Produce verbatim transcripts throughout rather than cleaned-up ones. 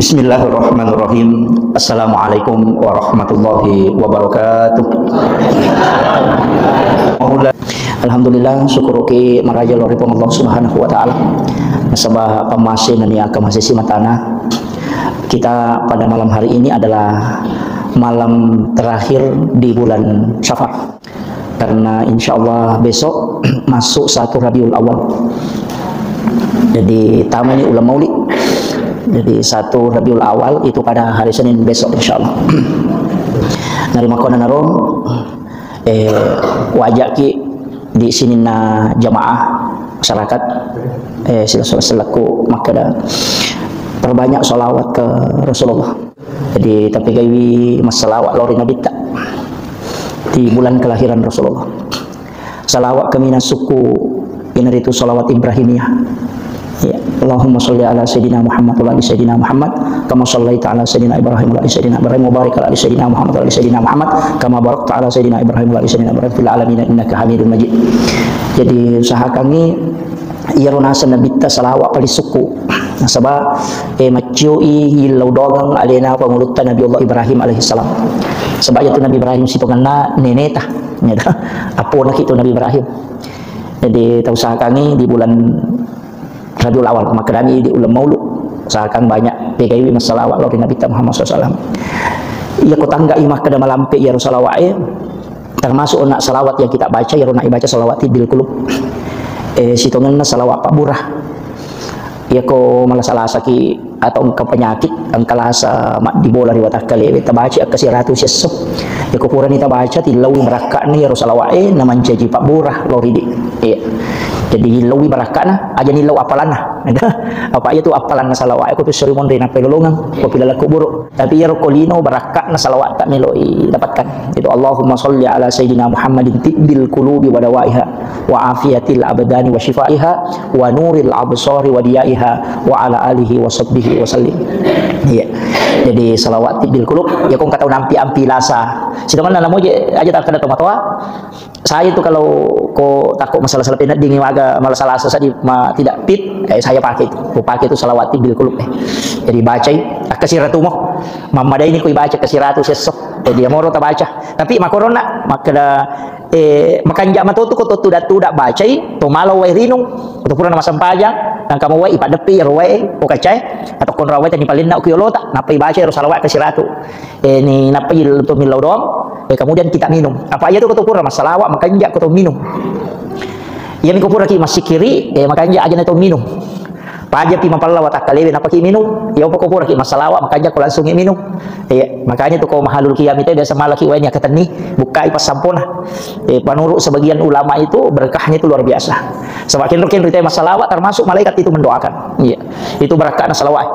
Bismillahirrahmanirrahim. Assalamualaikum warahmatullahi wabarakatuh. Alhamdulillah, syukuruki maraja lao ri Puang Allah Subhanahu wa Ta'ala. Nasaba pammase nani aka masesi matana. Kita pada malam hari ini adalah malam terakhir di bulan Safar. Karena insya Allah besok masuk satu Rabiul Awal. Jadi tamani uleng maulid. Jadi satu Rabiul Awal itu pada hari Senin besok, insya Allah. Narimakkonanaro, eh, wajaki di sininna jamaah masyarakat, eh, sila-, sila-, selaku makkeda, perbanyak salawat ke Rasulullah. Jadi, tapegaiwi massalawa lao ri Nabitta di bulan kelahiran Rasulullah. Salawat kaminang sukku, iyanaritu salawat Ibrahimiyah. Ya. Allahumma salli ala Sayyidina Muhammad wa ala ali Sayyidina Muhammad, kama sallaita ala Sayyidina Ibrahim wa ala ali Sayyidina Ibrahim, wa barik ala ali Sayyidina Muhammad wa ala ali Sayyidina Muhammad, kama barakta ala Sayyidina Ibrahim wa ala ali Sayyidina Ibrahim fil alamin innaka Hamidum Majid. Jadi, usahakangngi iyaro naseng Nabitta salawat paling sukku. Nasaba, eh, maccioi yillau doangeng alena pangulutta Nabiullah Ibrahim alaihissalam. Sebab iyatu Nabi Ibrahim sitongenna neneta. Neta. Aponaki tu Nabi Ibrahim. Jadi, tausahakangngi di bulan Rabiul Awal, makkedami di uleng maulu. Usahakan banyak pegaiwi massalawa lao ri Nabitta Muhammad sallallahu alaihi wasallam. Iya ko tanggai makkeda malampe iyaro salawa'e, termasuk ona salawat yang kita baca, iyaro na ibaca salawat tibbil qulub. Eh, sitongenna salawat pabbura. Iya ko malasa-lasaki atau engka penyakit, engka lasa maddibola ri watakkalewe, tabaca akka siratu siesso. Iya ko purani tabaca, tillaui barakka'na iyaro salawa'e, namancaji pabbura lao ridi. Iya. Jadi, illaui barakka'na, aja nillau appalanna. Apa iya tu appalanna salawa'e, ko pissori monri nappai lolongeng, ko pilalakku buru. Tapi iyaro ko lino barakka'na salawa'ta meloi dapatkan. Itu Allahumma salli ala Sayyidina Muhammadin tibbil qulubi wa dawaiha wa afiyatil abdani wa shifaiha wa nuril absari wa diyaiha wa ala alihi wa sahbihi wa sallim. Iya. Jadi salawat tibbil qulub, iya ko engka tau nampi-ampi lasa. Sitongenna namoje aja takkeda tomatoa. Saya itu kalau ko takut masalah-salah penedding, maga masalah-salah sedih, ma-, tidak fit, eh, saya pakai itu. Ku pakai itu salawat tibbil qulub, eh. Jadi bacai, akka siratu mo. Mammadaini ko ibaca akka siratu siesso. Jadi amoro tabaca. Tapi makorona, makkeda, eh, makanja matotu ko to tudak-tudak bacai, to malo wae rinung, ko to purana massempajang, nangka mo wae ipaddeppe iyaro wae, ko kacae, atau konro wae tani palenna ku yolota, nappa ibaca iyaro salawat akka siratu. Eh, ni nappa il-, to millau doang, eh, kemudian kita minum. Apa iya tu ko to pura massalawa, makanja ko to minum. Iya mi ko pura ki massikiri, eh, makanja aja na to minum. Paja pi mapella watakkalewe nappa ki minum. Iya apa ko pura ki massalawa, makanja ko langsung minum. Iya, makanya tu ko mahalul qiyam itu biasa malaki wae ni akatenni, bukai passampona. Eh, menurut sebagian ulama itu berkahnya itu luar biasa. Sebab kenro-kenro itu massalawa termasuk malaikat itu mendoakan. Iya, itu barakka'na salawat.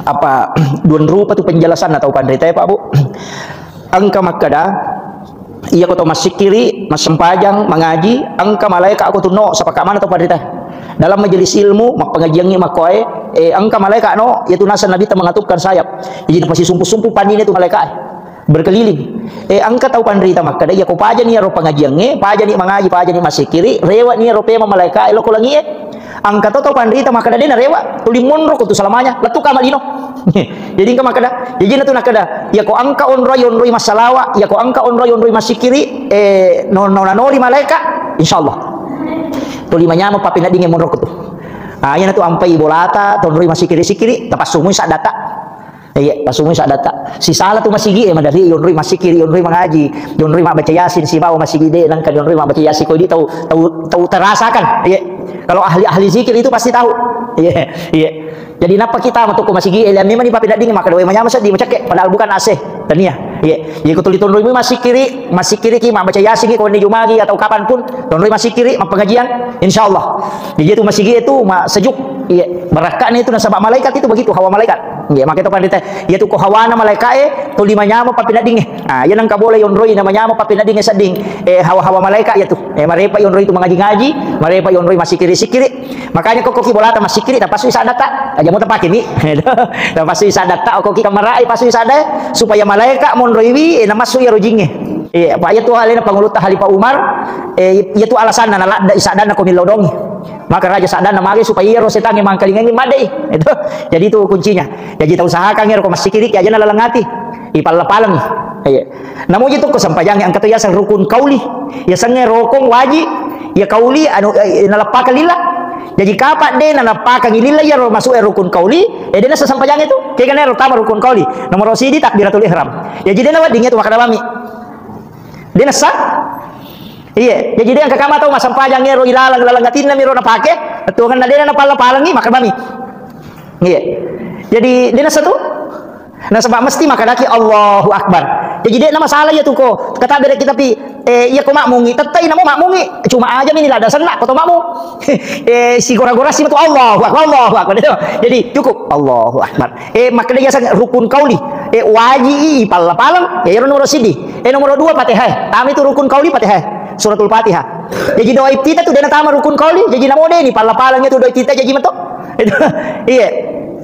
Apa, duan rupa tu penjelasanna tau panritae, Pak, Bu. Engka makkeda, iya ko to massikiri, massempajang, mangaji, engka malaeka ko tu no, sapaka mana tau panritae. Dalam majelis ilmu, mappangajiangngi makkoe, eh, engka malaeka no, iya tu naseng Nabitta mengatupkan sayap. Jadi, napasisumpu-sumpu panine tu malaeka e. Berkeliling. Eh, engka tau panrita makkeda, iya ko pajani iyaro pangajiangnge, pajani mangaji, pajani massikiri, rewani iyaro pema malaeka e lao ko langie. Engka to tau panrita makkeda, de narewa, tuli monro ko tu selamanya, lettu ka malino. Jadi engka makkeda, jadi na tu nakkeda, iya ko engka onroi, onroi massalawa, iya ko engka onroi, onroi massikiri, eh, no, no, nanori malaeka, insyaallah. Tuli manyameng pappeneddingnge monro ko tu. Ah, iya na tu ampai bolata, tonroi massikiri-sikiri, tapassumui saddata. Iya, pasumui saddata. Sisala tu masigi e, madari yonroi massikiri, yonroi mangaji, yonroi mabbaca Yasin sibawa masigi de, nangka yonroi mabbaca Yasin ko idi tau, tau, tau terasakan. Iya. Kalau ahli-ahli zikir itu pasti tahu. Iya, iya. Jadi nappa kita matu ko masigi e, liam memang ni papedadding maka doe manyama seddi macakke, padahal bukan A C. Tania. Iya. Iya, ko tuli tonroi massikiri, massikiri ki mabbaca Yasin ki ko ni jumagi atau kapan pun, tonroi massikiri, mappengajian, insyaallah. Jadi itu masigi itu ma sejuk. Iya, barakka'na itu nasaba malaikat itu begitu, hawa malaikat. Iya, maka itu pandita. Iya tu ko hawana malaika e, tuli manyama pappeneddingnge. Ah, iya nangka bola yonroi na manyama pappeneddingnge sedding. Eh, hawa-hawa malaika iya tu. Eh, marepa yonroi tu mangaji-ngaji, marepa yonroi massikiri-sikiri. Makanya ko koki bolata massikiri, tapasui saddata. Aja mo tapake mi. Tapasui saddata, ko ki kamarai pasui sadda, supaya malaika monroiwi, eh, namassu iya rojingnge. Eh, apa iya tu alena pangulutta Khalifah Umar, eh, iya tu alasanna naladda i saddanna ko millau dongi. Maka raja saddanna mage supaya iyaro setangnge mangkalingangngi maddei. Itu. Jadi itu kuncinya. Jadi tau usahakan ero ko massikiriki aja na laleng ati. Ipalla-palengi. Iya. Namuji tu ko sempajangnge engka to yaseng rukun kauli. Yasengnge rokong waji, ya kauli anu, eh, naleppakang lilla. Jadi kapa de naleppakang lilla iyaro masuk e rukun kauli, eh, de nasa sempajangnge tu. Kega nero tama rukun kauli. Nomor sidi takbiratul ihram. Ya jadi de nawedding itu makkeda mami. De nasa. Iya, jaji de engka kama tau massempajang ero ilaleng, laleng atinna miro napake, tuangenna de napalla-palengi, makkeda mami. Iya. Jadi de nasa tu. Nasaba mesti makkedaki Allahu Akbar. Jaji de na masalah iya tu ko. Kata bere kita pi, eh, iya ko makmungi, tettai namo makmungi. Cuma aja mini ladda senna ko to makmu. Eh, sigora-gora si matu Allahu Akbar, Allahu Akbar. Jadi cukup Allahu Akbar. Eh, makkeda yaseng rukun kauli. Eh, waji i palla-paleng. Ya, ero nomor sidi. Eh, nomor dua Fatihah. Tami tu rukun kauli Fatihah. Suratul Fatihah. Jaji doa iftitah tu dena tama rukun kauli. Jaji namo deni palla-paleng itu doa iftitah jaji meto. Itu. Iya.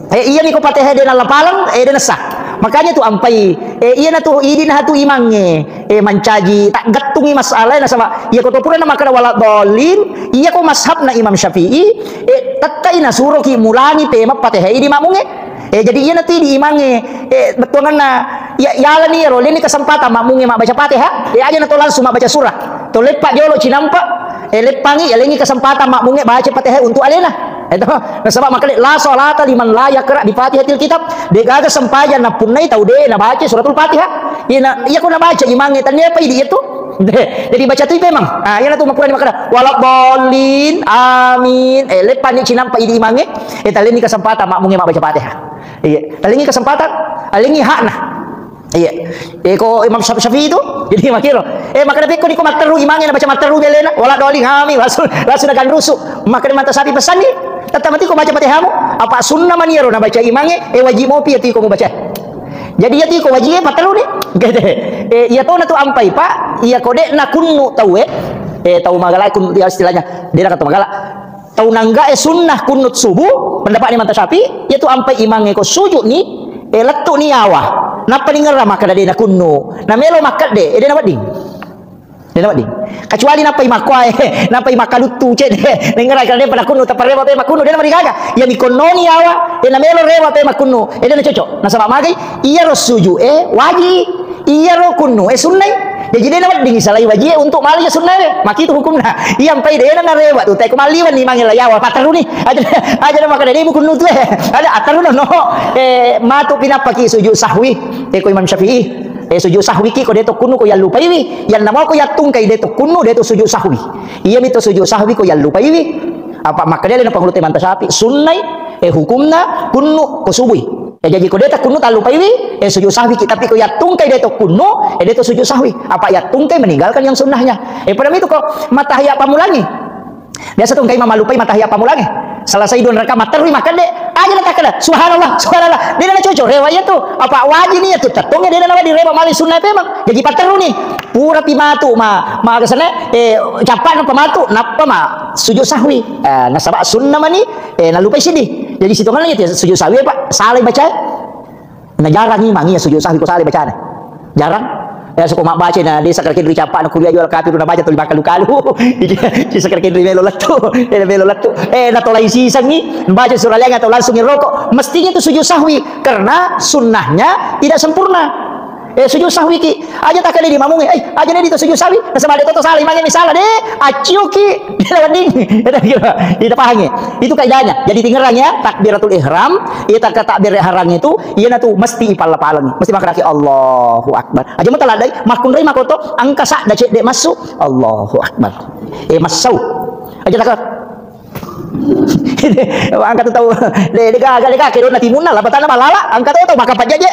Eh, iya niko Fatihah dena lapaleng, eh, dena sah. Makanya tu ampai, eh, iya na tu idin hatu imangnge, eh, mancaji tak gettungi masalah nasaba iya ko to pura na makkeda wala dolin, iya ko mashabna Imam Syafi'i, eh, tettai nasuroki mulangi pema Fatihah idi makmunge. Eh, jadi iyana tu idi imangnge, eh, bettuanganna, ya, yalani ero, leni kesempatan makmunge mabbaca Fatihah, eh, aja na to langsung mabbaca surah. To leppa jolo cinampa, eh, leppangi, yalengi kesempatan makmunge baca Fatihah untuk alena. Itu, nasaba makkeda, "La salata liman la yaqra bi Fatihatil kitab." De gaga sempajang napunnai tau de nabaca suratul Fatihah. Iya na, iya ko nabaca imangnge, tania pa idi itu. De, jadi baca tu memang. Ah, iyana tu makkurani makkeda, "Wala dolin, amin." Eh, leppani cinampa idi imangnge. Eh, taleni kesempatan makmunge mabbaca Fatihah. Iya, talengi kesempatan, alengi hakna. Iya. Eh, ko Imam Syafi-, Syafi'i itu, jadi makiro. Eh, makkeda pekko niko matteru imangnge na baca matteru belena, wala dolin, amin, langsung, langsung naganrusu. Makkeda manta sapi pesanni, tetap mati ko baca Fatihahmu, apa sunnah mani ero na baca imangnge, eh, wajib mopi iya tiko mu baca. Jadi iya tiko wajib patteru ni. Eh, iya tona tu ampai, Pak, iya ko de na kunnu tau, eh. Eh, tau magala kunnu dia istilahnya. De na kata magala. Tau nanggae sunnah kunut subuh, pendapatna Imam Syafi'i, yaitu ampai imangnge ko sujud ni, eh, lettu ni yawa. Nappa ningerra makkeda de na kunnu. Na melo makkedde, eh, de na wedding. De na wedding. Kecuali nappai makkuae, nappai makkaluttu cedde. Ningerra kala de pada kunnu, tappa rewa pe makkunnu, de na marigaga. Iya mi konnoni yawa, eh, na melo rewa pe makkunnu, eh, de na cocok. Nasaba magai, iyaro sujud, eh, waji. Iyaro kunnu, eh, sunnai. Jaji de na wedding salai wajie untuk mali ya sunnae. Makitu hukumna. Iya mpai de na narewa tu. Teko maliwan ni mangela yawa pateruni. Aja, aja na makkeda de mu kunnu tu, eh. Ada ateruna no. Eh, matu pinappaki sujud sahwi. Eh, ko Imam Syafi'i. Eh, sujud sahwi ki ko de to kunnu ko yallupaiwi. Yang nama ko yattungkai de to kunnu de to sujud sahwi. Iya mi to sujud sahwi ko yallupaiwi. Apa makkeda le na pangulu temanta Syafi'i. Sunnai, eh, hukumna kunnu ko subui. Eh, jaji ko de ta kunnu tallupaiwi, eh, sujud sahwi ki, tapi ko yattungkai de to kunnu, eh, de to sujud sahwi. Apa yattungkai meninggalkan yang sunnahnya. Eh, pada itu ko matahiyat pammulangi. Biasa tu engkai malupai matahiyat pammulangi. Selesai dua rakaat matterui makkeda, aja na takkeda, "Subhanallah, subhanallah." De na cocok, rewa iya tu. Apa wajib ni ya tu, tettongnge de na wajib rewa mali sunnah memang. Jaji patteruni. Pura pi matu ma, ma kesana, eh, cappa nappa matu, nappa ma sujud sahwi. Eh, nasaba sunnah mani, eh, nalupai sidi. Jadi sitongenna itu sujud sahwi, Pak, salai baca. Na jarang imang iya sujud sahwi ko salai bacana. Jarang. Ya, suko mabbaca na desa kerja dulu cappa na kuliah jual kapi na baca tuli makalu-kalu. Jadi sekarang kendri melo lettu. Eh, melo lettu. Eh, na tolai sisangi, baca surah leng atau langsung rokok. Mestinya itu sujud sahwi karena sunnahnya tidak sempurna. Eh, sujud sahwi ki. Aja takkeda di mamunge, eh, aja ne di to sujud sahwi. Nasaba de to, to salai mange misala de. Accio ki. De na wedding. Ita pahangi. Itu kaidahnya. Jadi tingerang ya, takbiratul ihram, iya takka takbir ihram itu, iya na tu mesti ipalla-palengi. Mesti makkeda Allahu Akbar. Aja mutala dai, makkunrai makoto, angka sadda cedde massu, Allahu Akbar. Eh, massau. Aja takka Angka tu tau, de, de gaga, de gaga, kedona timunna, labatanna malala, angka tu tau, maka pajaje.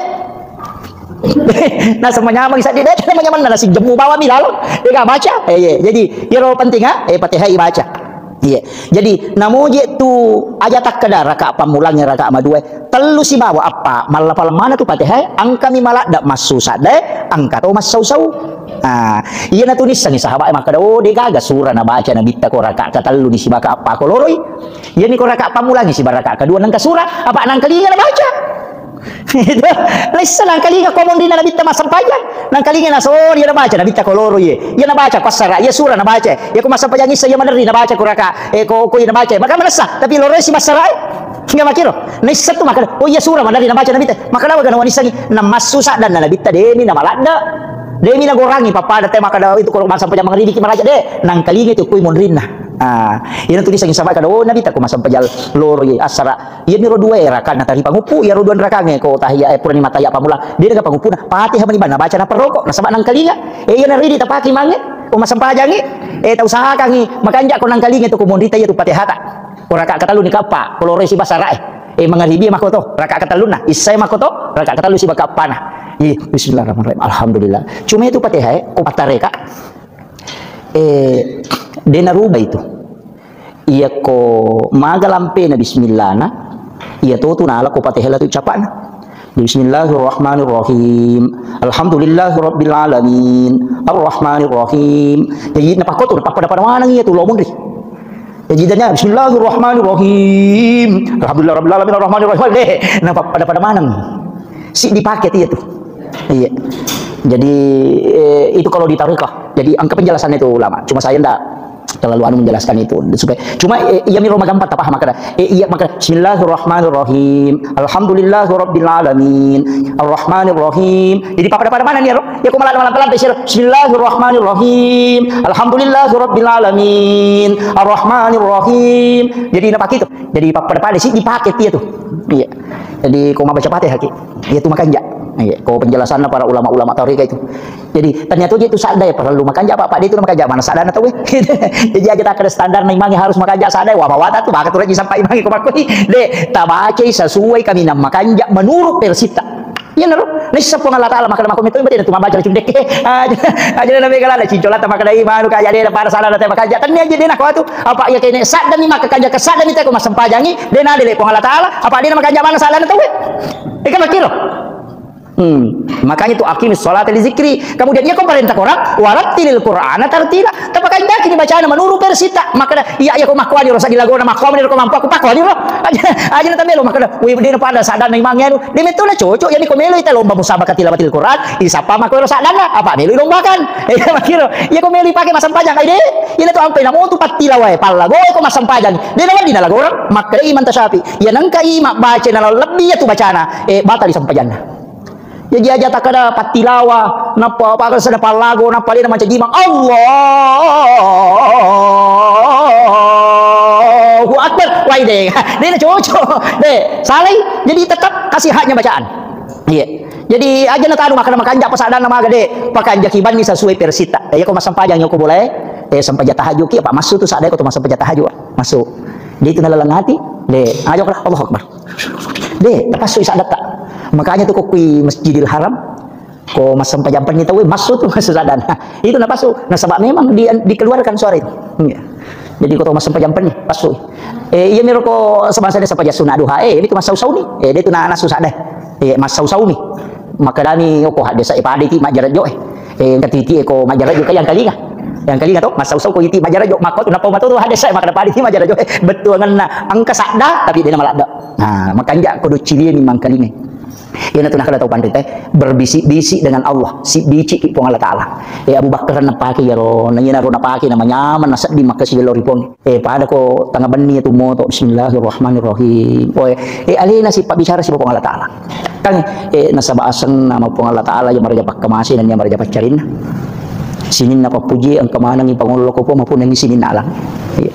Nasa manyamang saddi, de, nasa manyamang, nasi jemmu bawa mi lalo, de gaga baca. Eh, iya. Jadi, iyaro penting, ha? Eh, Fatihah baca. Iya. Jadi, namoje tu aja takkeda raka pammulangi raka madue. Tellu sibawa appa, mallapaleng maneng tu Fatihah, angkami maladde massu sadde, angka to massau-sau. Ah, iyana tu nissengi sahabat makkeda, "Oh, de gaga surah nabaca Nabitta ko raka katellu ni sibawa ka appa ko loroi." Iyani ko raka pammulangi sibawa raka kedua nengka surah, apa nangkalinga nabaca. Naissa nangkalinga ko monrinna Nabitta massempajang. Nangkalinga naso, iya nabaca Nabitta ko loro iye. Iya nabaca ko assara, iya sura nabaca. Iya ko massempajang issa iya maderri nabaca ko raka, eh, ko, ko iya nabaca. Maka manessa, tapi loro si massara, eh. Hingga makiro. Naissa tu maka, oh iya sura maderri nabaca Nabitta. Maka nawa gana wanissangi. Namassu saddanna Nabitta demi namaladda. Demi nagorangi pappada te maka itu ko massempajang mangribi ki maraja de. Nangkalinga tu koi monrinna. Ah, iyana tu disangi sahabat kada, oh Nabitta ko massempajang loro iye assara. Iyamiro dua e rakaat natari panguppu, iyaro dua rakaangnge ko tahiyya, eh, purani matahiyya pammula. De' naga panguppuna, Fatihah mani bang nabaca naperroko, nasaba nangkalinga. Eh, iyana ridi tapake mange, ko massempajangngi, eh, tausahakangngi, makanja ko nangkalinga tu ko monrita iyatu Fatihata. Ko rakaat katelluni kaeppa, ko loro sibawa assara e. Eh, mangaribi makkoto, rakaat katellunna, isya makkoto, rakaat katellu sibawa kaeppana. Ih, bismillahirrahmanirrahim. Alhamdulillah. Cuma itu Fatihah e, ko pattareka. Eh, de' naruba itu. Iyako maga lampena bismillahna, iya totu nala ko Fatihah latu capana. Bismillahirrahmanirrahim. Alhamdulillahirabbil alamin. Arrahmanirrahim. Jadi napakkotu, napappada-pada maneng iya tu lo munri. Jadi tanya, "Bismillahirrahmanirrahim. Alhamdulillahirabbil alamin, arrahmanirrahim." Deh, napappada-pada maneng. Si dipake iya tu. Iya. Jadi, eh, itu kalau di tarekat. Jadi angka penjelasannya itu ulama. Cuma saya ndak terlalu anu menjelaskan itu supaya cuma, eh, iya miro magampang tapaham makkeda. Eh, iya makkeda, "Bismillahirrahmanirrahim. Alhamdulillahirabbil alamin. Arrahmanirrahim." Jadi pappada-pada maneng iyaro. Iya ko maladde-maladde sira. "Bismillahirrahmanirrahim. Alhamdulillahirabbil alamin. Arrahmanirrahim." Jadi napake itu. Jadi pappada-pada si dipake iya tu. Iya. Jadi ko mabaca Fatihah ki. Iya tu makanja. Iya, ko penjelasanna para ulama-ulama tarekat itu. Jadi, ternyata je tu sadda ya perlu makanja apa, apa de' tu makanja mana sadda na tau e. Jadi aja tak ada standar na imangnge harus makanja sadda, wah, bawa tu, maka tu lagi sampai imangnge ko makkoi. De', tabacai sesuai kaminang makanja menurut versita. Iya naro, naissa Puang Allah Taala makkeda makko metto, de' tu mabaca cundek. Aja, aja na mega lala cincolata makkeda i manu kaja de' pada sadda na te makanja. Tennia je de' na ko tu, apa iya kene sadda mi makanja ke sadda mi te ko massempajangngi, de' na dele Puang Allah Taala, apa de' na makanja mana sadda na tau e. Eka makkiro. Hmm. Makanya tu aqimis sholata li zikri. Kemudian iya ko parenta korang, "Warattilil Qur'ana tartila." Tapakanjaki ni bacana menurut versita. Makkeda, iya, iya ko makkuani ro saddi lagona makkuani ro ko mampu aku pakkuani ro. Aja, aja na tamelo makkeda, "Wih, de' na pada sadda na imangnge anu." De' metto na cocok, iya ni ko melo ita lomba musabaqah tilawatil Qur'an, isappa makko ro saddanna, apa melo ilombakan. Iya makkiro. Iya ko melo ipake massempajang, ai de'. Iya na tu ampai na motu pattilawae, pallagoe ko massempajang. De' na wedding na lagorang, makkeda Imam Tasyafi. Iya nengka i mabbaca na lebbi iya tu bacana, eh, batali sempajanna. Jaji aja takkeda pattilawa, nappa apa sana pallago, nappa de' na mancaji imang. Allahu Akbar. Wai de'. De' na cocok. De', salai. Jadi tetap kasih haknya bacaan. Iya. Jadi aja na tanu makkeda makanja apa saddanna maga de'. Pakanjaki banni sesuai versita. Iya ko massempajang iya ko bolae. Eh, sempajang tahajud ki apa massu tu sadda ko tu massempajang tahajud. Massu. De' tu nalaleng ati. De'. Aja ko Allahu Akbar. De', tapassu i saddatta. Makanya tu ko kui Masjidil Haram, ko massempajang penni tauwe, massu tu, massu saddanna. Itu napassu, nasaba memang di-, dikeluarkan suara itu. Iya. Jadi ko to massempajang penni, passu. Eh, iya miro ko sebangsa de' sempajang sunat duha, eh, ini tu massau-sau ni. Eh, de' tu na-, nassu sadda. Eh, massau-sau ni. Makkedami, "Oh, ko haddesa e pada iti majjarajo e." Eh, engka titi e ko majjarajo ka yang kalinga. Yang kalinga to, massau-sau ko iti majjarajo, makko tu napau mato tu haddesa e, makkeda pada iti majjarajo e. Bettuangenna engka sadda, tapi de' na maladda. Nah, makanja ko doccilie ni mangkalinga. Iyana tu nakkeda tau panrita e, berbisik-bisik dengan Allah, sibbici ki Puang Allah Taala. Eh, Abu Bakar napake iyaro, na iyana ro napake na manyameng na sedding makkasiwiang lao ri Puang. Eh, pada ko tengnga benni tu moto, "Bismillahirrahmanirrahim." Oh, eh, eh, alena sipabbicara sibawa Puang Allah Taala. Kan, eh, nasaba aseng nama Puang Allah Taala iya maraja pakkamase nennia maraja paccarinna. Sininna pappuji engka manengngi pangollo ko Puang, mapunangngi sininna alang. Iya.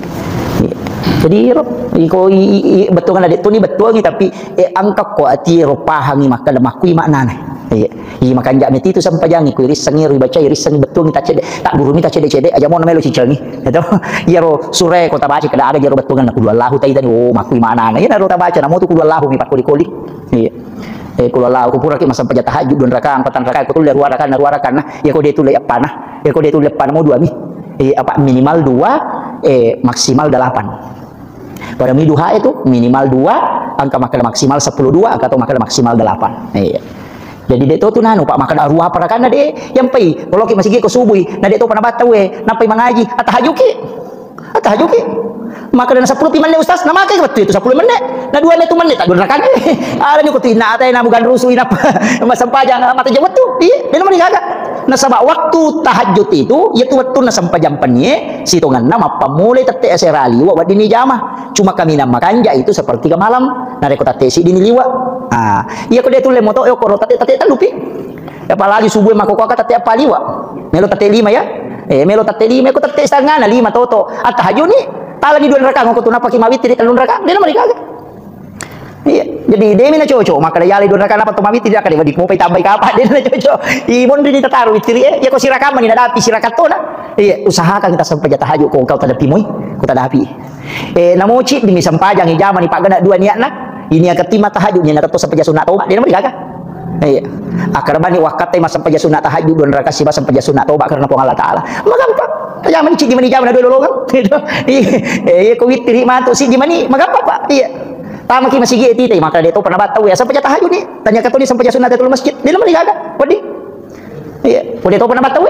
Iya. Jadi ro, iko i, i, i, bettuanna de' toni bettuangngi, tapi, eh, engka ko ati ro pahangngi makkeda makkui maknana. Iya. Iya, makanja meti tu sempajangngi, kui rissengngi, ribacai, rissengngi, bettuangngi, taccede', taggurumi taccede'-cede', aja mo namelo cicengngi. Iya to? Iyaro sura e ko tabaca kada aga jaro bettuangenna, qul huwallahu taitani, oh, makkui maknana. Iyana ro tabaca, namo tu qul huwallahu mi pakkoli-koli. Iya. Eh, qul huwallahu, ko puraki massempajang tahajud, dua rakaat, empat rakaat, ko tulle dua rakaat, dua rakaat, nah, iya ko de' tulle eppana. Iya ko de' tulle eppana, mo dua mi. Eh, apa, minimal dua, eh, maksimal delapan. Pada mi duha itu minimal dua, engka makkeda maksimal sepuluh dua, engka to makkeda maksimal delapan. Iya. Jadi de' to tu nanu, Pak, makkeda dua parakanna de', yang pai, kalau ki masigi ko subui, na de' to pana batta we, napai mangaji, atahajuki. Tahajudki. Makkeda na seppulo pi menne, Ustaz, na makai wettu itu seppulo menne. Na dua metu menne, tak dua rakaat. Alani ko tu inna ataina mugan rusu inap. Massempajang mata jawab tu. Iya, dena mani gaga. Nasaba waktu tahajud itu, iya tu wettunna sempajang pennie, sitongenna mappammulai tette asera liwa weddinni jama. Cuma kaminang makanja itu sepertiga malam. Narekko tette siddini liwa. Ah, iya ko de tulle moto, yo koro tette, tette tellupi. Apalagi subuh mako ko tette appa liwa. Melo tette lima ya. Eh, melo tette lima, ko tette setengah na lima toto. Attahajuni, talani dua rakaat ko tu napaki mawittiri tellu rakaat. Dena mani gaga. Iya, jadi demi na cocok, makkeda yalai dua rakaat apa to mawittiri, akkeda wedding mopai tambai kapa, dena na cocok. I monri ni tataru wittiri, eh, ya ko sirakam ni nadapi sirakat tona. Iya, usahakan kita sampai jatah tahajud ko engkau tadapi moi, ko tadapi. Eh, namo ciddi mi sempajang, ijamani paggana dua niatna. Ini yang ketima tahajud, ini tetap sempajang sunat toba, dena mani gaga. Iya. Akkeda bani wakkatte massempajang sunat tahajud dua rakaat siba sempajang sunat toba karena Puang Allah Taala. Magampang. Tajamani ciddi mani jamana dua lolongang. Gitu. Iya. Eh, iya, ko wittiri matu siddi mani, magampang, Pak. Iya. Tamaki masigi e tite, makkeda de to pernah battau ya sempajang tahajud ni. Tanya katoni sempajang sunat tahiyatul masjid. Dena mani gaga. Wedding. Iya, ko de to pernah battau.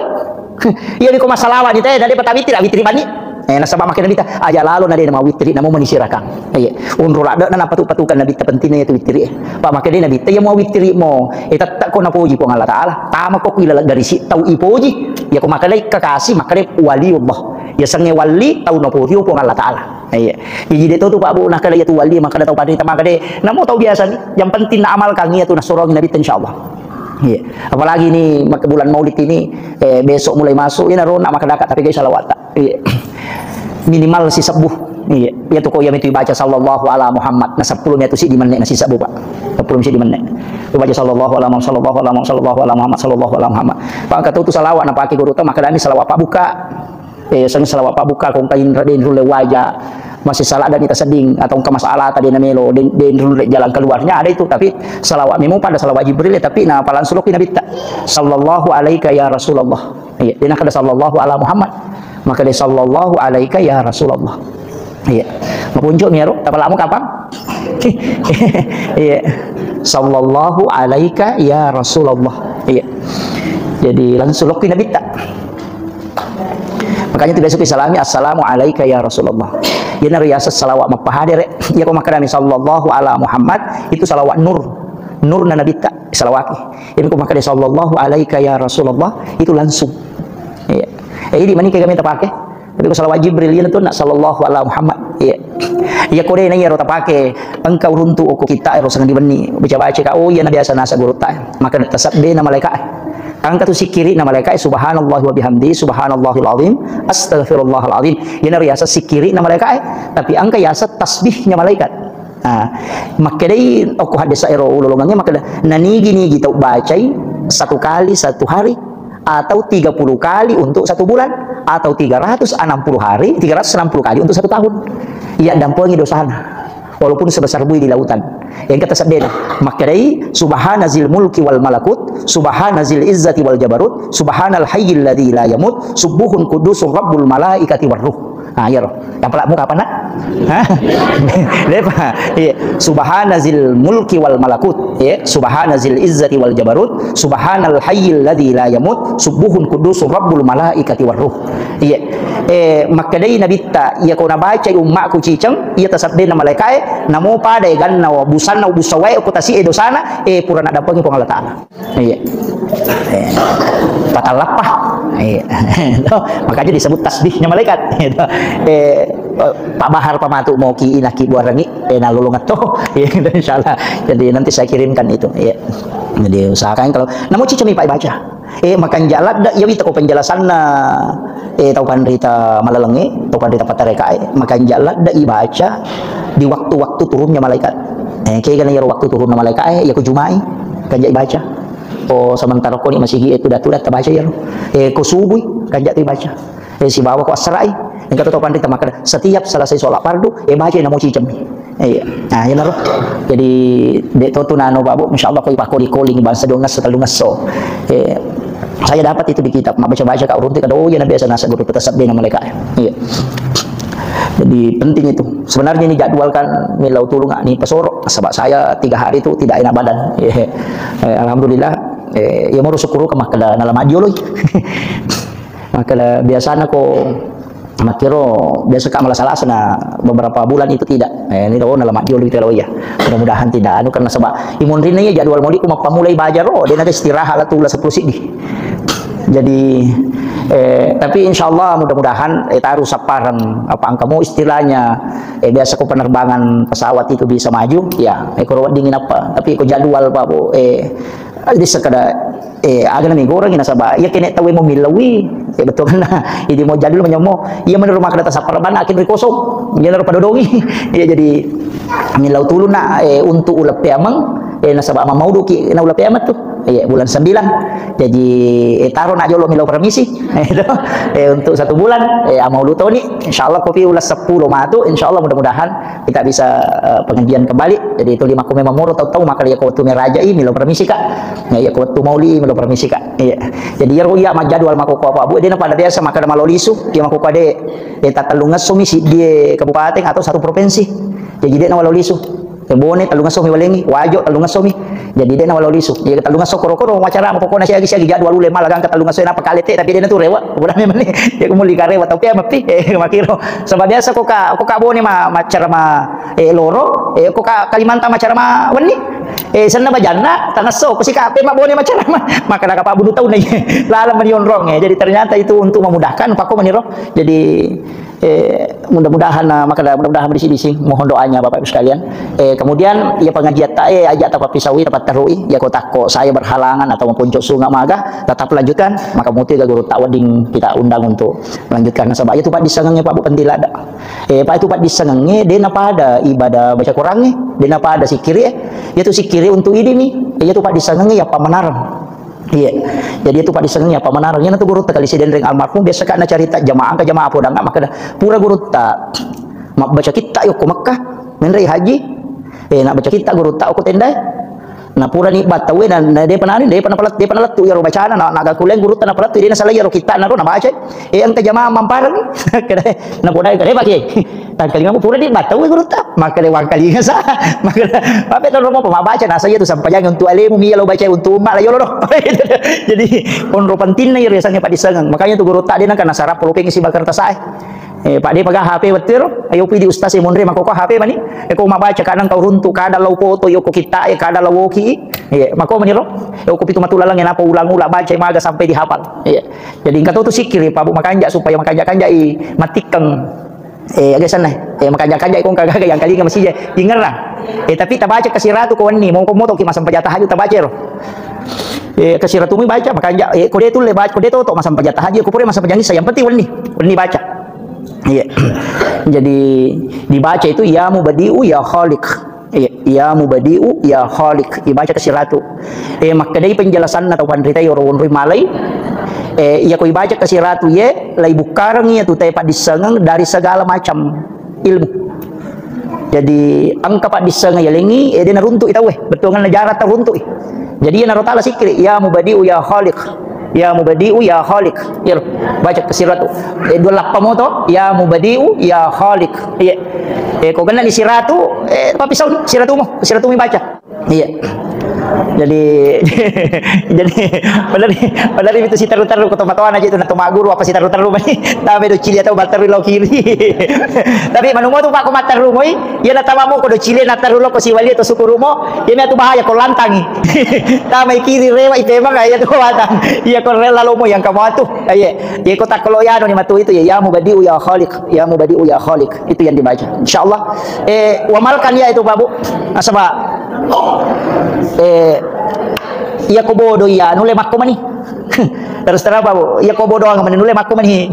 Iya, ko massalawa ni te, na de pata wittiri, wittiri bani. Eh, nasaba makkeda Nabitta, aja lalo na de na mawittiri, namo mani sirakang. Iya, unro ladde na napatu-patukan Nabitta, pentingna itu wittiri. Pak makkeda Nabitta, iya mau wittiri mo, eh, tette ko napoji Puang Allah Taala. Tama ko kuila garisi tau ipoji. Iya ko makkeda kekasih, makkeda waliullah. Iya sengnge wali tau napoji Puang Allah Taala. Iya. Jadi de to tu Pak Bu, nakkeda iya tu wali, makkeda tau panrita, makkeda namo tau biasa ni. Yang penting na amalkan iya tu nasorongi Nabitta insyaallah. Iya. Apalagi ini mak-, bulan Maulid ini, eh, besok mulai masuk, ini rona makkeda tapi guys salawat. Iya. Minimal sisebbu. Iya. Iya tu ko iya mitu baca sallallahu ala Muhammad. Na seppulo mitu siddi menne na sisebbu, Pak. Seppulo siddi menne. Baca sallallahu ala Muhammad, sallallahu ala Muhammad, sallallahu ala Muhammad, sallallahu ala Muhammad. Pak, kata tu salawat na pakai guru tu, makkeda ni salawat pabbuka. Eh, seng salawat pabbuka, ko engka inra de nulle waja. Masih salah dan ita seding atau engka masalah tadi na melo de, de nulle jalan keluarnya ada itu, tapi salawat memo pada salawat Jibril, tapi na palang suloki Nabitta. Sallallahu alaika ya Rasulullah. Iya, de nakkeda sallallahu ala Muhammad. Makkeda sallallahu alaika ya Rasulullah. Iya. Mapunjo mi aro, tapalamu kapang? Iya. Sallallahu alaika ya Rasulullah. Iya. Jadi langsung lokki Nabitta. Makanya tu biasa ku salami, "Assalamu alaika ya Rasulullah." Iyanaro yaseng salawat mappahadere. Iya ko makkedami sallallahu ala Muhammad, itu salawat nur. Nur na Nabitta salawaki. Iya ko makkeda sallallahu alaika ya Rasulullah, itu langsung. Iya. Eh, idi mani kami tapake. Tapi ko salawat Jibril, iya tu na sallallahu ala Muhammad. Iya. Iya ko de na iyaro tapake, engka uruntu ko kita ero sangadi benni. Baca-baca ka, oh iya na biasa nasa guru ta. Maka tasabbe na malaikat. Engka tu sikkiri na malaikat, subhanallahi wa bihamdi, subhanallahil azim, astaghfirullahal azim. Iya na riasa sikkiri na malaikat, tapi engka yasa tasbihnya malaikat. Ah, makkedai okko haddesa ero ulolongangnge makkeda, nanigi-nigi tau bacai satu kali satu hari atau tiga puluh kali untuk satu bulan atau tiga ratus enam puluh hari, tiga ratus enam puluh kali untuk satu tahun. Iya dampengi dosana. Walaupun sebesar bui di lautan. Yang kata sabdena, makkedai subhana zil mulki wal malakut, subhana zil izzati wal jabarut, subhanal hayyil ladzi la yamut, subuhun qudusur rabbul malaikati war ruh. Ah, iya ro. Yang pala muka apa nak? Hah? Lepa. Iya. Subhana zil mulki wal malakut. Iya. Subhana zil izzati wal jabarut. Subhanal hayyil ladzi la yamut. Subuhun qudusur rabbul malaikati war ruh. Iya. Eh, makkedai Nabitta, iya ko nabacai ummakku ciceng, iya tasabdena malaikae, namo pada ganna wa busanna wa busa wae ko tasi e dosana, eh, pura nadampengi Puang Allah Taala. Iya. Eh, patallappa. Iya. Makanya disebut tasbihnya malaikat. Gitu. Eh, Pak Bahar pamatu mau ki inaki buarangi, eh, nalolongan to. Iya, gitu, insyaallah. Jadi nanti saya kirimkan itu. Iya. Jadi usahakan kalau namo ciceng mi Pak baca. Eh, makanja ladde, iya wita ko penjelasanna, eh, tau panrita malalengnge, tau panrita patarekae, makanja ladde ibaca di waktu-waktu turunnya malaikat. Eh, kegana iyaro waktu turunna malaikat, eh, iya ko Jumai, kanja ibaca. Ko sementara ko ni masigi, eh, tuda-tuda tabaca iyaro. Eh, ko subui, kanja tu ibaca. Eh, sibawa ko assarai. Engka to tau panrita makkeda, setiap selesai sholat fardu, eh, baca namo ciceng mi. Iya. Nah, iya naro. Jadi, de to tu nano babu, insyaallah ko ipakoli-koli bangsa dua ngesso, tellu ngesso. Eh, saya dapat itu di kitab, mak baca-baca ka urunti kada, oh iya na biasa nasa guru petasabbe na malaikat. Iya. Jadi penting itu. Sebenarnya ini jadwalkan milau tulung ni pasoro, sebab saya tiga hari itu tidak enak badan. Iya. Eh, alhamdulillah, eh, ya mau syukuru ke makkeda nalama joloi. Makkeda biasana ko Makkiro biasa ka malasa-lasa na beberapa bulan itu tidak. Eh, ini tahu na lama jolo itu ya. Mudah-mudahan tidak anu, karena sebab imunrinna ya jadwal mauliku mappamulai baja ro, de naga istirahat la tulla sepuluh siddi. Jadi, eh, tapi insya Allah mudah-mudahan, eh, taru sapparan apa engka mo istilahnya, eh, biasa ko penerbangan pesawat itu bisa maju, ya, eh, ko dingin apa. Tapi ko jadwal apa, Bu, eh, di sekada, eh, aga nami goreng nasaba iya kene tawe mo millawi, eh, betul kan? Jadi mo jadwal menyomo, iya menurut makna tasapparan akhir kosong, iya naro padodongi. Ya jadi millau tulu na, eh, untuk uleppe ameng, eh, nasaba mamauduki na uleppe ameng tu. Iya, bulan sembilan. Jadi, eh, taro na jolo millau permisi. Itu, eh, untuk satu bulan, eh, amau lutoni. Insya Allah kopi ulas sepuluh matu. Insya Allah mudah-mudahan kita bisa, eh, pengajian kembali. Jadi itu lima kome mamuro tau-tau maka iya ko tu meraja i millau permisi ka. Ya, iya ko tu mauli millau permisi ka. Iya. Jadi iya iya majadwal mako ko apa bu. Dia pada biasa maka ada malo lisu. Iya mako ko ade, eh, tatallung esso mi si dia kabupaten atau satu provinsi. Jadi dia nawalo lisu. Eh, Bone tellungesso mi walengi, Wajo tellungesso mi. Jadi de' nawalo lisu. Iya tellungesso koro-koro macara pokokna siagi-siagi jadwal ule mala gangka tellungesso napa kalete tapi de' natu rewa. Udah memang ni. Ya kumuli karewa tapi ama pi eh makiro. Sebab biasa ko ka ko ka Bone ma macara ma eh loro, eh ko ka Kalimantan macara ma wenni. Eh senna bajanna tangesso ko sikape ma Bone macara ma. Maka naka pabunu tau na. Lalang mani onrong eh. Jadi ternyata itu untuk memudahkan pako maniro. Jadi Eh, mudah-mudahan, eh, makada mudah-mudahan bisi-bisi. Mohon doanya Bapak Ibu sekalian. Eh, kemudian, ya pengajian ta, eh, aja tapappisaui, tapatterui, ya ko takko saya berhalangan atau maponco sunga maga, tetap lanjutkan. Maka mutu ga guru tak wedding kita undang untuk melanjutkan. Nasaba itu Pak dissengengnge Pak bu penting lada. Eh, Pak itu Pak dissengengnge, de' napada ibadah baca Qurangnge, de' napada sikkiri, eh. Yatu sikkiri untuk idini, eh, yatu Pak dissengengnge ya pamenareng. Iya. Jadi itu Pak dissengengnge apa menarang. Iya natu guru tekali sidenreng almarhum biasa ka nacarita jamaah ke jamaah podang maka pura guru ta mabbaca kitta yokko Mekkah menrei haji. Eh, nak baca kitta guru ta okko tendai. Nah, pura ni battawe na, na depa nani depa napalet depa nalettu yaro bacana na naga kulen guru ta napalettu de' nasalai yaro kitta naro nabaca. Eh, engka jamaah mampareng. Kede na podai kede pake. Tangkalingamu pura di battau gurutta. Makkeda wangkalinga sa. Makkeda, mappe to romo pemabbaca nasa iya tu sampajang untuk alemu mi lo baca untuk umma la yolo do. Jadi onro pentingna iya riasanna paddissengeng. Makanya tu gurutta de' naka nasara polokengngi sibawa kertasae. Eh, Pak de' paga H P wettu ro. Ayo pidi ustaz e monre mako ko H P mani. Eh, ko mabaca kadang kau runtu kadang lau foto yo ko kitta e kadang lau woki. Eh, mako mani ro. Eh, ko pitu matu laleng e napa ulang-ulang baca maga sampai dihafal. Iya. Jadi engka to tu sikkiri Pak bu makanja supaya makanja-kanja i matikkeng. Eh, aga senna. Eh, makanja-kanja ko engka gaga yang kalinga masija. Ingerrang. Eh, tapi tabaca kasiratu ko wenni, mongko moto ki massempajang tahajud tabaca ro. Eh, kasiratu mi baca makanja, eh, ko de tulle baca, ko de toto massempajang tahajud, ko pura massempajang isa yang penting wenni. Wenni baca. Iya. Jadi dibaca itu ya mubadi'u ya khaliq. Iya, ya mubadi'u ya khaliq. Ibaca kasiratu. Eh, makkedai penjelasanna tau panritai oro wonroi malai. Eh, iya ko ibaca kasiratu ye, lai bukkareng iya tu tai paddissengeng dari segala macam ilmu. Jadi engka paddissengeng yalengi, eh, de' naruntu'i tauwe. Bettuanganna jarang taruntu'i. Jadi iya naro tala sikkiri, ya mubadi'u ya khaliq. Ya mubadi'u ya khaliq. Iya, baca kasiratu. Eh, dua lappa moto, ya mubadi'u ya khaliq. Iya. Eh, ko genna ni siratu, eh, papisau siratu mo, siratu mi baca. Iya. Jadi, jadi padahal, padahal itu sitaru-taru ko tomatoana aja itu na tomagguru apa sitaru-taru mani. Tapi do cili atau batteru lo kiri. Tapi manumo tu Pak ko matteru moi, iya na tamamu ko do cili na teru lo ko siwali atau sukurumo, iya mi atu bahaya ko lantangi. Tamai kiri rewa ipemang iya tu batang. Iya ko rela lo mo yang kamu atu. Iya. Iya ko takkolo ya no ni matu itu ya, ya mubadi'u ya khaliq, ya mubadi'u ya khaliq. Itu yang dibaca. Insyaallah. Eh, wamalkan ya itu Pak Bu. Nasaba eh, iya ko bodo iya nulle makko mani. Terus terang Pak Bu, iya ko bodo ang mani nulle makko mani.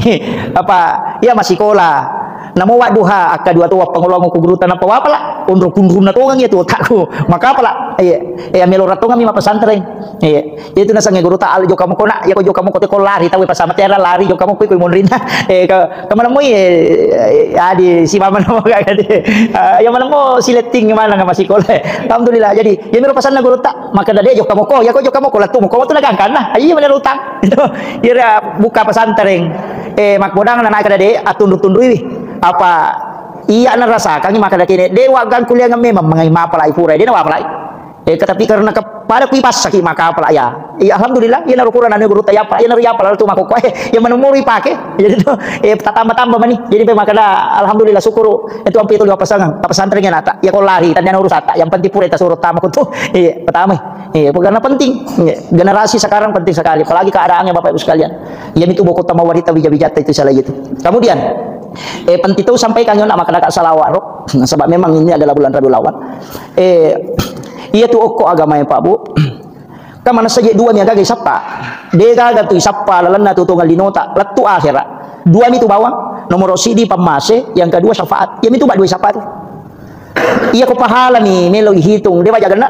Apa, iya masikola. Namo wadduha akka dua to wappangoloang ko guru tanpa wapala. Onro kunrunna tongang iya tu otakku. Makapala. Iya, iya melo ratongang mi mapesantren. Iya. Itu nasengnge guru ta, "Al, jokka moko, Nak." Iya ko jokka moko te ko lari, tau pasamatera lari jokka moko iko monrinna. Eh, ka, ka manemmo, eh, eh, adi si mama namo ka, ka, eh, iya manemmo siletting mana nggak masih kolai. Alhamdulillah. Jadi, iya miro pasanna guru ta, maka dade jokka moko, iya ko jokka moko, latu moko, waktu nagangkanna. Iya mana utang. Itu, iya buka pesantren. Eh, makbodang na naik dade, atundu-tundui. Apa, iya na rasakangi maka dade, dewa gang kuliah memang mengai mapalai pura, dia na mapalai. Eh, tapi karena ke-, pada kui passaki maka apa ya. Iya, alhamdulillah, iya naro kurang anu guru tayapa, iya naro yapa lalu tu mako kue, iya menemui pake. Jadi tu, eh, tatamba-tamba mani. Jadi pe makada, alhamdulillah, syukur. Itu ampe itu liwa pasangan, ke pesantren ya nata. Iya ko lari, tanya urus ata. Yang penting pura kita suruh tamu tu. Iya, pertama. Iya, karena penting. Iya, generasi sekarang penting sekali. Apalagi keadaannya Bapak Ibu sekalian. Iya, itu boko tama warita bija-bija itu salah itu. Kemudian, eh, penting tu sampai kangen nak makada salawat roh. Sebab memang ini adalah bulan Rabiul Awal. Eh, iya tu okko agama ya Pak Bu. Kan manessa je dua mi agaga isappa. De gaga tu isappa lalenna tu tongang linota, lettu akhera. Dua mi tu bawang, nomor sidi pammase, yang kedua syafaat. Iya mi tu ba dua isappa tu. Iya ko pahala mi melo ihitung, de baja genna.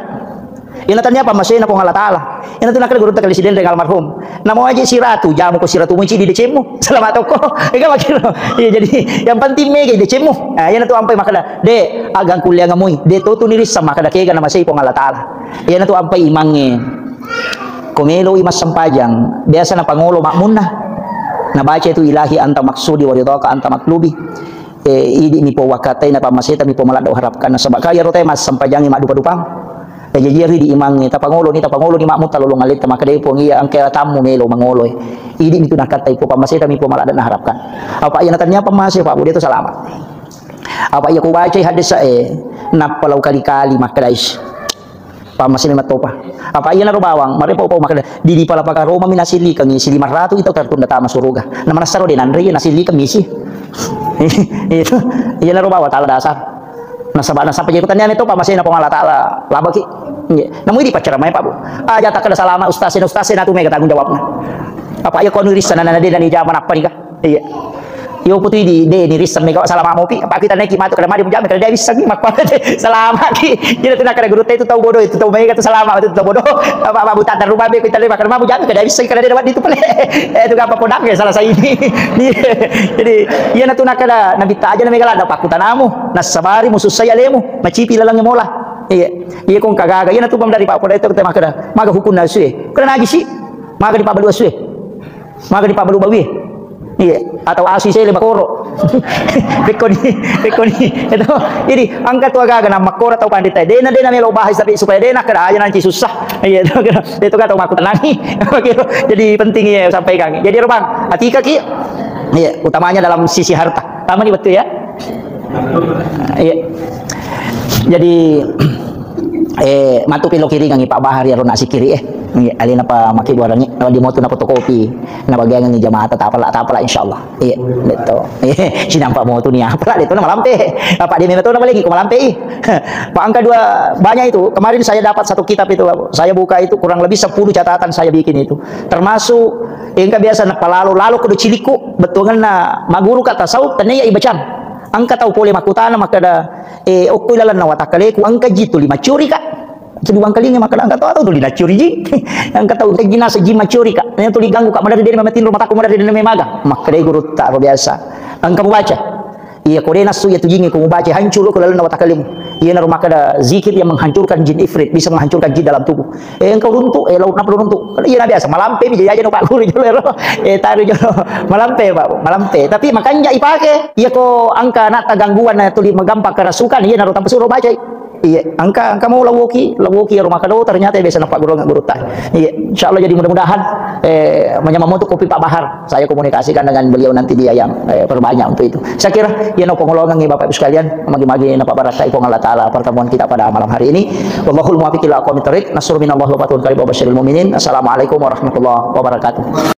Ina tania pammasena Puang Allah Taala. Ina tu nakkeda gurutta Kali Sidenreng almarhum. Namo aje siratu, jamu ko siratu muci di decemmu. Selamat toko. Ega makiro. Iya jadi yang penting mega decemmu. Ah, ina tu ampai makada. De, agang kuliah ngamui. De to tu nirissa makada kega namasei Puang Allah Taala. Iyana tu ampai imangnge. Ko meloi massempajang, biasa napangolo makmunna. Nabaca tu ilahi anta maksudi wa ridhaka anta matlubi. Eh, idi mi po wakatai na pammaseta mi po maladdo harapkan. Nasaba kaya rotai massempajangi maddupa-dupang. Eh, jaji ri di imangnge, tapangolo ni, tapangolo ni makmu talolong aletta, makkedai Puang iya engka tammu melo mangolo. Idi mi tu nakattai po pammaseta mi po maladdo naharapkan. Apa iyana tania pammase Pak Bu, de to salama. Apa iya kubacai haddesae, nappa lau kali-kali makkedai. Pammasimi mattopa. Apa iyanaro bawang, marepo-po makkeda, didi pala pakaromami nasilikengngi, silimang ratu ita tertunda tama suruga. Na manassaro de nanre iya nasilikengngi isi. Itu, iyanaro bawang tala dasar. Nasaba, nasaba jadi pertanyaan itu pammasena Puang Allah Taala, labaki. Iya. Namu idi paccaramai Pak Bu. Aja takkeda salama ustaz, ustaz natu mega tanggung jawabna. Apa iya ko anu rissa nana de nani jama nappa nika? Iya. Yo putu idi de ni rissa mega salama mopi. Apa kita naiki matu kada madi mujame kada de bisa ni makko salama ki. Jadi tu nakada guru itu tau bodoh itu tau mega tu salama itu tau bodoh. Apa apa buta taruba be kita le makada mabu jame kada bisa kada de wadi tu pale. Eh tu apa podang ya salah saya ini. Jadi iya na tu nakada nabi ta aja na mega lada pakutanamu. Nasabari musuh saya lemu. Macipi lalang mola. Iya. Iya kong kagaga. Iya na tu pam dari pak poda itu kita makada. Maga hukum nasue. Kada nagi si. Maga di pabalu asue. Maga di pabalu bawie. Iya, atau asu isele makoro. Pekkoni, pekkoni. Itu. Jadi, angka tu agaga na makoro tau pandita. Dena, dena melo bahas tapi supaya dena kada aja nanti susah. Iya, itu. Itu kata aku tenangi. Oke. Jadi penting ya sampaikan. Jadi Robang, atika ki. Iya, utamanya dalam sisi harta. Tamani betul ya. Iya. Jadi eh matu pilo kiringangi Pak Bahar ya rona sikiri eh. Iya, alena pa maki buarangi. Kalau di motu na fotokopi, na bagiangi jamaah tapala tapala insyaallah. Iya, betul. Iya, sinampa motu ni apa de to na malampe. Apa dia memang to na paling ko malampe i. Pak angka dua banyak itu. Kemarin saya dapat satu kitab itu, Pak. Saya buka itu kurang lebih sepuluh catatan saya bikin itu. Termasuk engka biasa na palalo lalo kudu ciliku betuanna maguru ka tasawuf tania ibacang. Engka tau pole makkutana makkeda, "Eh, okko ilalenna watakkaleku, engka ji tuli maccuri ka?" Jadi wangkalinga makkeda, "Engka tau, tau tuli naccuri ji." Engka tau engka ji nasa ji maccuri ka. Yang tuli ganggu ka madari dena mematinro mataku madari dena memaga. Makkeda gurutta ro biasa. Engka mubaca. Iya, ko dena su iya tu jingi ko mubaca hancur ko lalenna watakkalemu. Iya naro makkeda zikir yang menghancurkan jin ifrit, bisa menghancurkan jin dalam tubuh. Eh, engka runtuk, eh, laut napa runtuk. Iya na biasa, malampe mi jaja no Pak Guru jolo ero. Eh, taru jolo. Malampe, Pak, malampe. Tapi makanja ipake. Iya ko angka na tagangguan na tuli magampang kerasukan, iya naro tanpa suruh baca. Iya, angka angka mau lawoki, lawoki ero makkeda ternyata biasa na Pak Guru nggak guru ta. Iya, insyaallah jadi mudah-mudahan eh menyamang moto kopi Pak Bahar. Saya komunikasikan dengan beliau nanti dia yang eh, perbanyak untuk itu. Saya kira iya no pengolongan Bapak Ibu sekalian, magi-magi na Pak Barakka Ipong Allah Taala pertemuan kita pada malam hari ini. Wallahul muwaffiq ila aqwamit thariq. Nasrun minallahi wa fathun qarib wa basyiril mu'minin. Assalamualaikum warahmatullahi wabarakatuh.